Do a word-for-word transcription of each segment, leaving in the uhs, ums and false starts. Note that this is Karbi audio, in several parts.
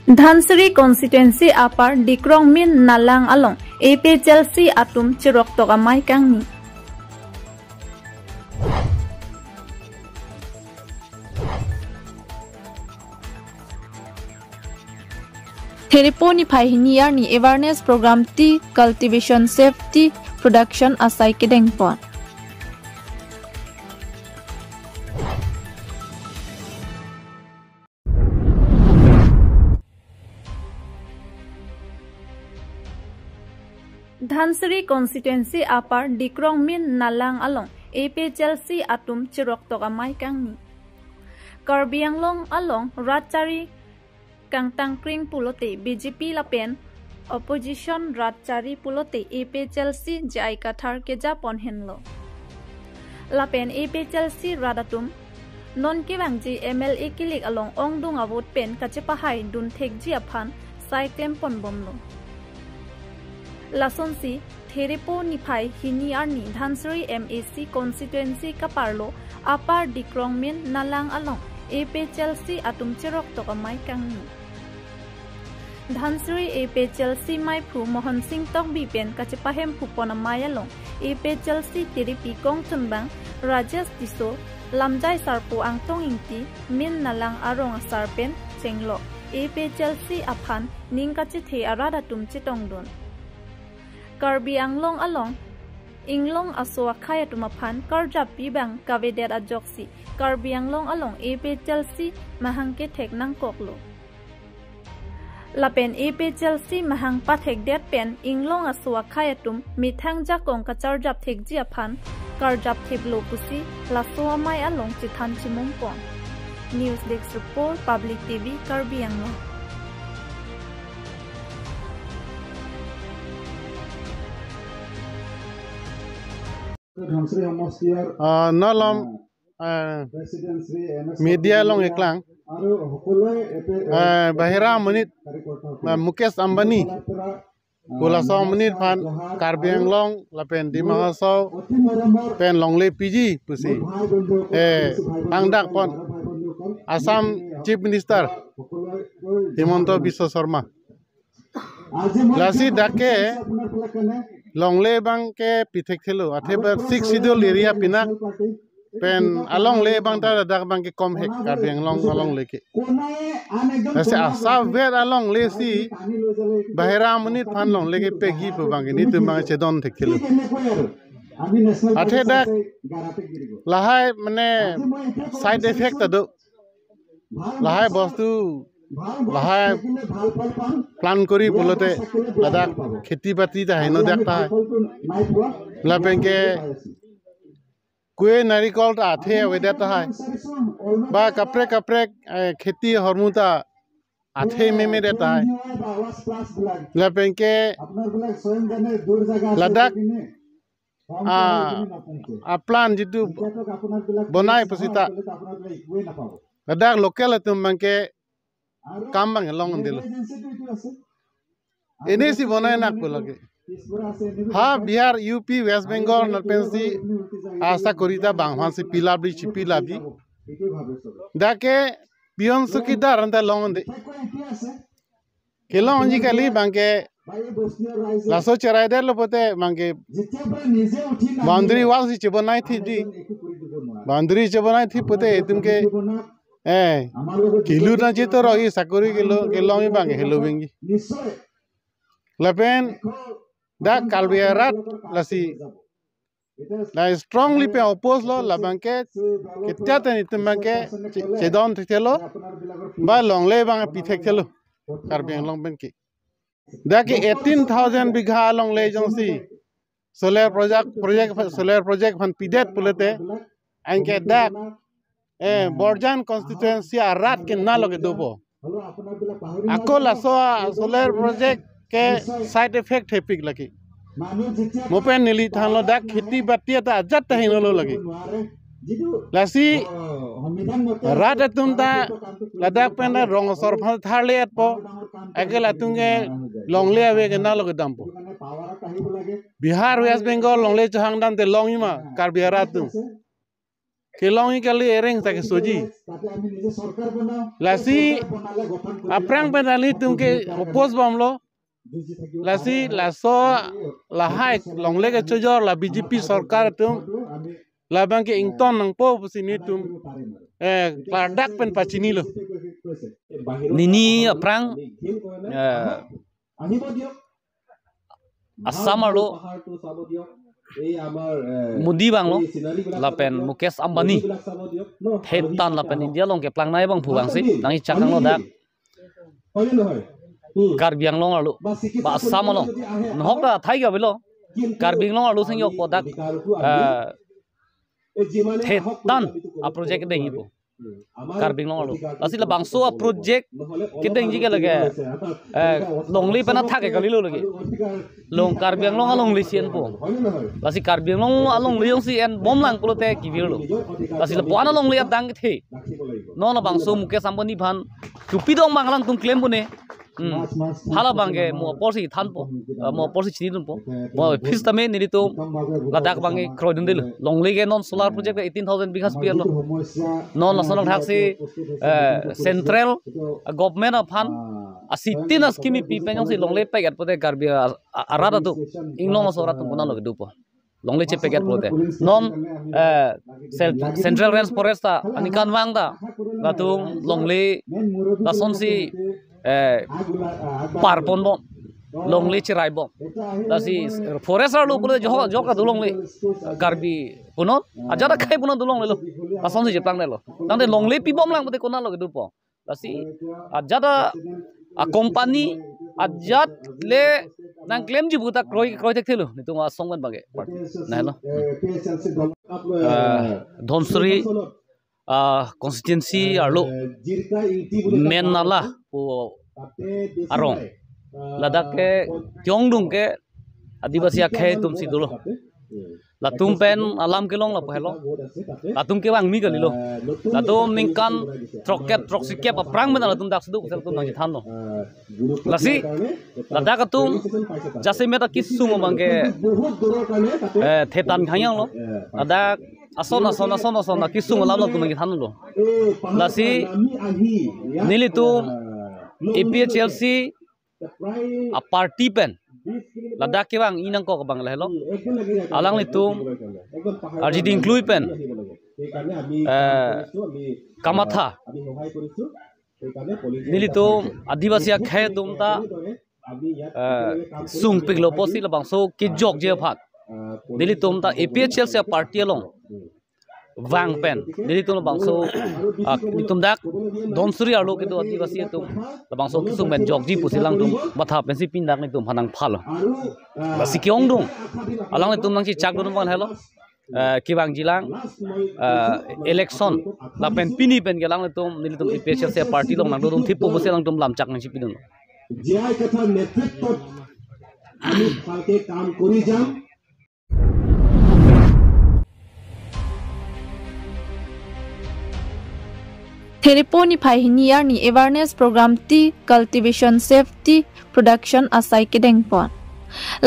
Dhansiri constituency apar Dikrong Min Nalang along A P H L C atum chiroktok amei kangni. Thiripo niphai hini arni awareness program tea cultivation safety production asai kedengpon. Dhansiri constituency apar Dikrong Min Nalang along A P H L C atum chiroktok amei kangni. Karbi Anglong along rat chari kangtangkring pulote B J P lapen opposition rat chari pulote A P H L C J I Kathar kejapon henlo. Lapen A P H L C rat atum non kevangji M L A kilik along ongdung avote pen kachepahai dun thekji aphan sai klempon bomlo. Lasonsi Thiripo niphai hini arni Dhansiri M A C constituency kaparlo apar Dikrong Min Nalang along A P H L C atum chiroktok amei kangni. Dhansiri A P H L C meiphu Mohan Singh Tokbi pen kachepahemphupon amei along A P H L C tiripi kongchunbang Rajesh Tisso, lamjai sarpo Angtong Ingti, Min Nalang arong asar pen chenglok A P H L C aphan ning kachethe arat atum chetongdun. Karbi Anglong along inglong aso akhei atum aphan karjap pi abang kavedet ajoksi Karbi Anglong along A P H L C mahang kethek nangkoklo. Lapen A P H L C mahang pathekdet pen inglong aso akhei atum methang jakong kacharjap thekji aphan karjap theplo pusi laso amei along chethan chimungpon. News Desk Report, Public T V, Karbi Anglong. আহ, নলম, আহ, media along eklang, ah, bahira monit, ah, Mukesh Ambani pu laso amonit aphan Karbi Anglong lapen Dima Hasao pen longle piji pusi, eh, angdakpon Assam Chief Minister Himanta Biswa Sarma. Lasi dak ke longle abang ke pithekthelo, athe ba Sixth Schedule area pinak pen alongle abang ta dak abang ke komhek Karbi Anglong alongle ke. Lasi asavet alongle si bahira amonit aphan longle kepiji pu abang ke netum abang chedon thekthelo. Athe dak lahai mane side effect ta do. Lahai bostu, lahai plan kori pulote ladak kheti bati ta heno dak tahai. Lapen ke kue narikol ta athe avedet tahai. Ba kaprek kaprek, eh, kheti hormu ta athe memedet tahai. Lapen ke ladak, ah, a plan jitu bonai pusita ladak local atum abang ke kam abang longdelo. Ene si bonai nak pu lake. Ha Bihar, U P, West Bengal nat pensi asakori ta bang aphansi pilabri chipilabri. Dak ke peon chowkidar anta longde. Kelongji kali abang ke laso cheraidetlo pote abang ke boundary wall si chebonai thi di. Boundary chebonai thi pote itum ke, eh, kilu na jito ro i sakori kelo kelong abang ke helo bengji. Lapen dak Karbi arat lasi la strongly pen oppose lo, labang ke ketia ten itum abang ke che-, chedon thekthelo, ba longle abang pithekthelo Karbi Anglong pen ke. Dak ke eighteen thousand bigha longle jongsi solar project, project, solar project aphan pidet pulote, anke dak, eh, Borjan constituency arat ke nalo ke dopo. Ako laso a solar project ke side effect hepik lake. Mo pen neli thanlo dak kheti bati ta ajat ta heno lo lake. Lasi rat atum ta ladak pen rong asor aphan tharle-etpo. Ake latum ke longle ave ke nalo ke dampo. Bihar, West Bengal longle chohang damte longji ma Karbi arat atum. kelongji kali, ereng ta kesoji. Lasi aphrang pen nanglitum ke oppose bomlo. Lasi laso lahai longle kechojor la B J P sorkar atum labang ke ington nangpo pusi nelitum, eh, klardak pen pachinilo. Nini aphrang, eh, Assam arlo Modi vanglo, lapen Mukesh Ambani, thetan lapen India along keplangnei abangphu vangsi nangkechak nanglo dak Karbi Anglong arlo, ba Assam along, nahok ta thai gabelo, Karbi Anglong arlo sing jokpo dak, eh, thetan a project dengpo Karbi Anglong arlo. Lasi labangso a project kedengji ke lake, eh, longle pen athak ke kalilo lake. Long Karbi Anglong alongle si enpo. Lasi Karbi Anglong alongle jongsi enbomlang pulote kevirlo. Lasi lapu-an alongle adang kethe. Non labangso Mukesh Ambani aphan chupi dong abang alangtum klem pune. Hmm. Hala abang ke mo apor si thanpo, eh, mo apor si chinidunpo. Mo office tame nelitum ladak abang ke kroidundelo. Longle ke non solar project ke eighteen thousand bighas pi arlo. Non lason thaksi, eh, central, eh, government aphan asitin a scheme pi pen jongsi longle packet pote Karbi a, a, arat atum, Inglong aso arat atum konatlo kedopo. Longle chepacket pote. Non, eh, cel-, Central Range Forest ta aningkanvang ta latum longle lasonsi, eh, parponbom, longle cheraibom. Lasi forest arlo pulo jok, jok adu longle, Karbi punon, ajat akhei punon do longlelo. Lasonsi cheplangdetlo. Tangte longle pibomlang pote konatlo kedopo. Lasi ajat a, a company ajat le nangklemji pu ta kroi, kroi thekthelo. Nelitum asong pen abang ke party. Nahelo. Ah, Dhansiri, ah, constituency arlo Main Nala pu arong, ladak ke kejongdung ke Adivasi akhei atum si dolo. Latum pen alam kelong lapu helo. Latum kevangmi kalilo. Latum ningkan throkkep, throksikep aphrang pen latum dak seduk sel atum nangchethanlo. Lasi ladak atum jasemet akesung abang ke, eh, thetan khangjanglo. Ladak ason ason ason ason akesung alam latum nangchethanlo. Lasi nelitum A P H L C a party pen ladak kevang inang kok abang lahelo. Alanglitum arjiding klui pen, eh, kamatha nelitum Adivasi akhei atum ta, eh, sungpiklo pusi labangso kejokji aphan nelitum ta A P H L C a party along vang pen nelitum labangso, ah, nelitum dak Dhansiri arlo kedo Adivasi atum labangso kesung pen jokji pusi alangtum matha pensi pini dak nelitum aphan nangphalo. Lasi kejongdung alanglitum nangchechakdun abang helo, eh, kevangjilang, eh, election lapen pini pen ke alanglitum nelitum A P H L C a party along nangdodun thippo pusi alangtum lamchak nangchipidun. জীয়াই কথাৰ নেতৃত্বত আমি ভালকে কাম কৰি যাম। Therepo niphai hini arni awareness program tea cultivation safety production asai kedengpon.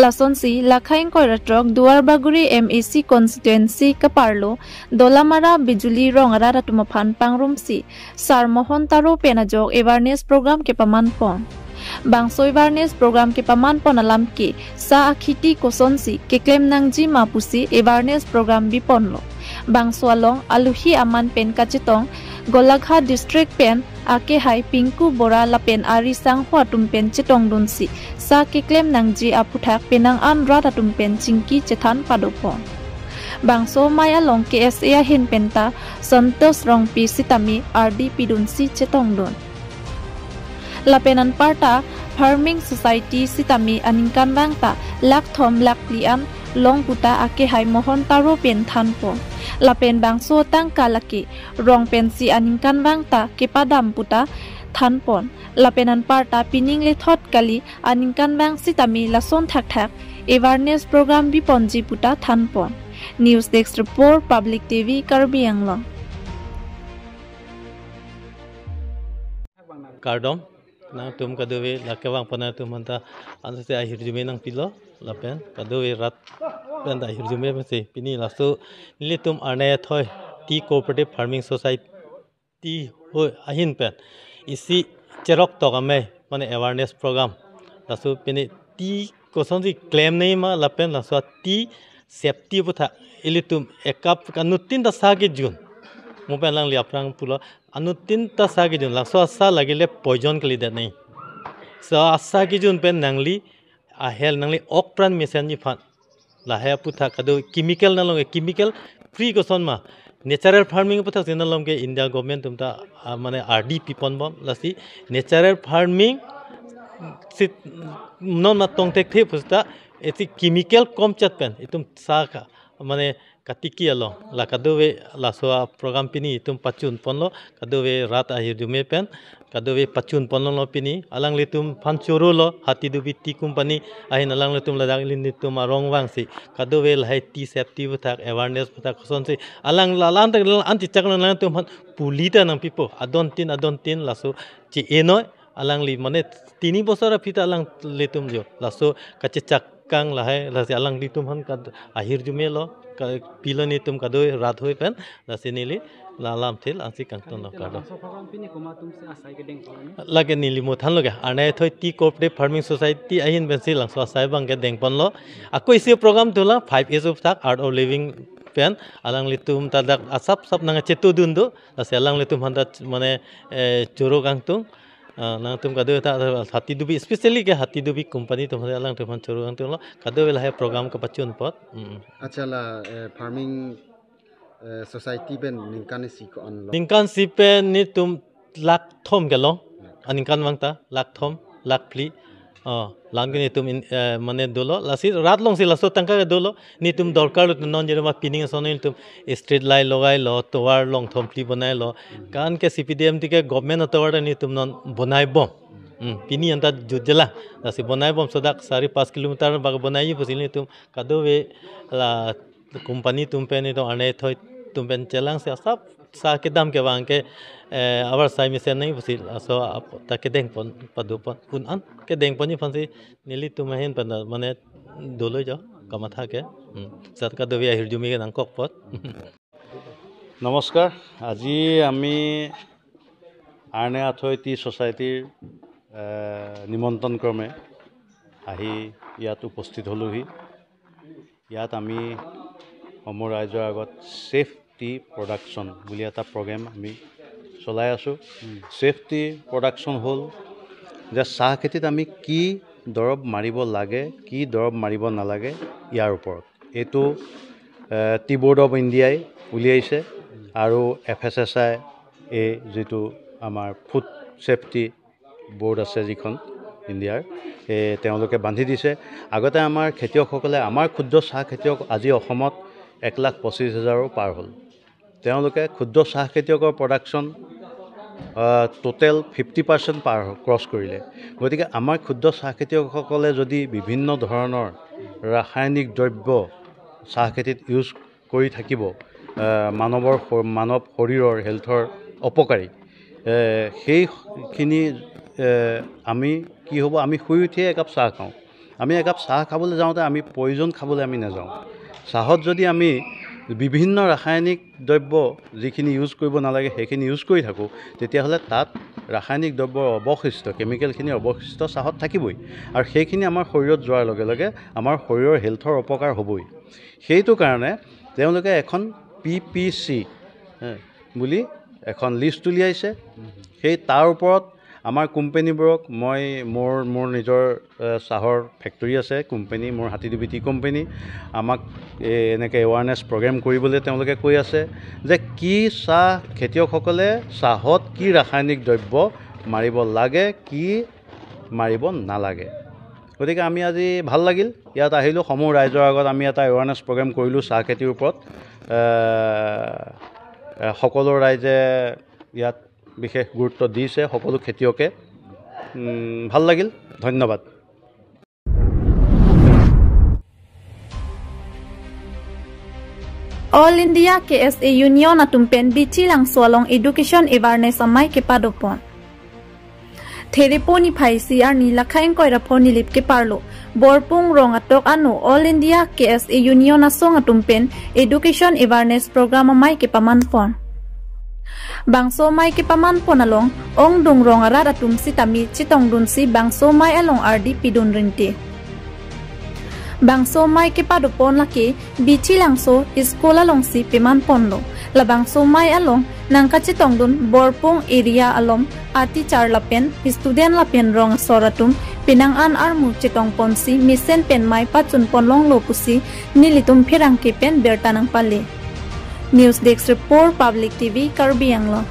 Lasonsi Lakhaing Koiratrok Duarbagori M A C constituency kaparlo Dolamara Bijuli rong arat atum aphan pangrumsi Sar Mohon Taro pen ajok awareness program kepamanpon. Bangso awareness program kepamanpon alam ke sa akhiti kosonsi keklem nangji ma pusi awareness program biponlo. Bangso along aluhi aman pen kachetong Golaghat district pen akehai Pinku Bora lapen ari sangho atum pen chetongdunsi sa keklem nangji aphuthak penang an rat atum pen chingki chethan padopon. Bangso amei along K S A ahin penta Santosh Rongpi sitame ardi pidunsi chetongdun. Lapen anparta farming society sitame aningkanvang ta lakh thom lakh phli an long puta akehai Mohon Taro pen thanpon. Lapen bangso tangka lake rong pensi aningkanvang ta kepadam puta thanpon. Lapen anparta pining lethot kali aningkanvang sitame lason thakthak awareness program biponji puta thanpon. News Desk Report, Public T V, Karbi Anglong. Kardom, nangtum kadokave lake vangpon atum aphanta ansi ahirjume nangpilo, lapen kadokave rat pen ta ahirjume pensi pini laso nelitum arne thoi Tea Cooperative Farming Society ho ahin pen isi cherok tok amei, mane awareness program. Laso pini tea kosonsi klem nangji ma lapen laso tea safety aputhak ilitum ekap anuttin ta sa kejun. Mo pen alangli aphrang pulo, anuttin ta sa kejun. Laso asa lagile poison kalidet nangji. So asa kejun pen nangli a health, nangli ok pran mesenji aphan. Lahai aputhak kado chemical nanglo, chemical free koson ma. Natural farming aputhak si nanglo ke India government atum ta, ah, mane R D P ponbom, lasi natural farming si non ma tongthekthe pusi ta isi chemical komchat pen itum sa ka, mane katiki along la kadokave laso aprogram pini itum pachun ponlo, kadokave rat ahirjume pen kadokave pachun ponlo pini. Alanglitum aphan chorolo, Hatidubi Tea Company ahin alanglitum ladak ili nelitum arong vangsi kadokave lahai tea safety aputhak, awareness aputhak kosonsi alang lalang tak lalang anti chaklo, alanglitum aphan puli ta nangpipo, adontin adontin laso chi enoi. Alangli mane tini bosor aphi ta alanglitum jo laso kachechak kang lahai, lasi alanglitum aphan kad ahirjume lo, ka pilo nelitum kadokave rat hoi pen, lasi neli la alam thil ansi kangtonlo. Kardom. Laso program pini komat atumsi asai kedeng ponlo? Lake neli mo thanlo ke, Arnai Athoi Tea Cooperative Farming Society ahin pensi laso asai abang kedeng ponlo. Ako isi program dola, five A's aputhak, Art of Living pen, alanglitum ta dak asap sap nangchetongdun do, lasi alanglitum aphan ta mane, eh, choro kangtung. Ah, nangtum kadokave ta Hatidubi, especially ke Hatidubi Company atum aphan alangtum aphan choro kangtunglo, kadokave lahai program kepachun apot. Mm. Acha, la, eh, farming, eh, society pen ningkan isi ko-an lo? Ningkan isi pen nelitum lakh thom kelong. Ah, ningkan vang ta lakh thom, lakh phli. Oh, lang ke nelitum in, eh, mane dolo. Lasi rat alongsi laso tangka ke dolo. Nelitum dorkar lo, non jere ma pining ason nelitum street light logailo, tovar long thom phli bonailo. Kan ke C P D M T ke government atovar ta nelitum non bonaibom. Hmm, pini anta jutjela. Lasi bonaibom, sodak sari pas kilometer bak bonai pusi nelitum kadokave la company atum pen, nelitum Arnai Athoi atum pen chelangsi asap sa kedam kevang ke, eh, abar sai mesen nangji pusi laso ap-, ta kedeng pon, pado pon, un an kedeng ponji aphansi nelitum ahin pen ta mane dolo jo kamatha ke. Hmm. Sat kadokave ahirjume ke nangkok apot. নমস্কাৰ। আজি আমি আৰ্নে আথৈ টি ছ'চাইটিৰ, এ, নিমন্ত্ৰণ ক্ৰমে আহি ইয়াত উপস্থিত হ'লোহি। ইয়াত আমি সমূহ ৰাইজৰ আগত ছেফ টি প্ৰডাকশ্যন বুলি এটা প্ৰগ্ৰেম আমি চলাই আছোঁ। হুম। ছেফ টি প্ৰডাকশ্যন হ'ল যে চাহ খেতিত আমি কি দৰৱ মাৰিব লাগে, কি দৰৱ মাৰিব নালাগে, ইয়াৰ ওপৰত। এইটো, এ, টি বৰ্ড অৱ ইণ্ডিয়াই উলিয়াইছে আৰু F S S I A, যিটো আমাৰ ফুড ছেফটি বৰ্ড আছে যিখন ইণ্ডিয়াৰ, এ, তেওঁলোকে বান্ধি দিছে। আগতে আমাৰ খেতিয়কসকলে, আমাৰ ক্ষুদ্ৰ চাহ খেতিয়ক আজি অসমত এক লাখ পঁচিছ হাজাৰো পাৰ হ'ল। তেওঁলোকে ক্ষুদ্ৰ চাহ খেতিয়কৰ প্ৰডাকশ্যন, আ, টোটেল ফিফটি পাৰ্চেণ্ট পাৰ, ক্ৰছ কৰিলে। গতিকে আমাৰ ক্ষুদ্ৰ চাহ খেতিয়কসকলে যদি বিভিন্ন ধৰণৰ ৰাসায়নিক দ্ৰব্য চাহ খেতিত ইউজ কৰি থাকিব, আ, মানৱৰ শ-, মানৱ শৰীৰৰ হেল্থৰ অপকাৰী, এ, সেইখিনি, এ, আমি কি হ'ব, আমি শুই উঠিয়ে একাপ চাহ খাওঁ। আমি একাপ চাহ খাবলৈ যাওঁতে আমি পয়জন খাবলৈ আমি নাযাওঁ। চাহত যদি আমি বিভিন্ন ৰাসায়নিক দ্ৰব্য যিখিনি ইউজ কৰিব নালাগে, সেইখিনি ইউজ কৰি থাকোঁ, তেতিয়াহ'লে তাত ৰাসায়নিক দ্ৰব্যৰ অৱশিষ্ট, কেমিকেলখিনিৰ অৱশিষ্ট চাহত থাকিবই। আৰু সেইখিনি আমাৰ শৰীৰত যোৱাৰ লগে লগে আমাৰ শৰীৰৰ হেল্থৰ অপকাৰ হ'বই। সেইটো কাৰণে তেওঁলোকে এখন পি পি চি, এ, বুলি এখন লিষ্ট উলিয়াইছে। সেই তাৰ ওপৰত আমাৰ কোম্পেনীবোৰক মই মোৰ, মোৰ নিজৰ, এ, চাহৰ ফেক্টৰী আছে, কোম্পেনী, মোৰ হাতীডুবি টি কোম্পেনী, আমাক, এ, এনেকৈ এৱাৰনেছ প্ৰগ্ৰেম কৰিবলৈ তেওঁলোকে কৈ আছে যে কি চাহ খেতিয়কসকলে চাহত কি ৰাসায়নিক দ্ৰব্য মাৰিব লাগে, কি মাৰিব নালাগে। গতিকে আমি আজি ভাল লাগিল, ইয়াত আহিলোঁ, সমূহ ৰাইজৰ আগত আমি এটা এৱাৰনেছ প্ৰগ্ৰেম কৰিলোঁ চাহ খেতিৰ ওপৰত। এ, এ, সকলো ৰাইজে ইয়াত বিশেষ গুৰুত্ব দিছে, সকলো খেতিয়কে। উম, ভাল লাগিল। ধন্যবাদ। All India K S A Union atum pen Bichi Langso along education awareness amei kepadopon. Therepo niphai isi arni lakha ingkoi ra pho Nilip keparlo Borpung rong atok ano All India K S A Union asong atum pen Education Awareness Program amei kepaman pon. Bangso amei kepaman pon along ongdung rong arat atum sitame chetongdunsi bangso amei along ardi pidun rinte. Bangso amei kepado pon lake Bichilangso school alongsi peman ponlo. Labangso amei along nangkachetongdun Borpung area along a teacher lapen student lapen rong asor atum penang an armu chetong ponsi mesen pen amei pachun pon longlo pusi nelitum pherangke pen birta nangpale. News Desk Report, Public T V, Karbi Anglong.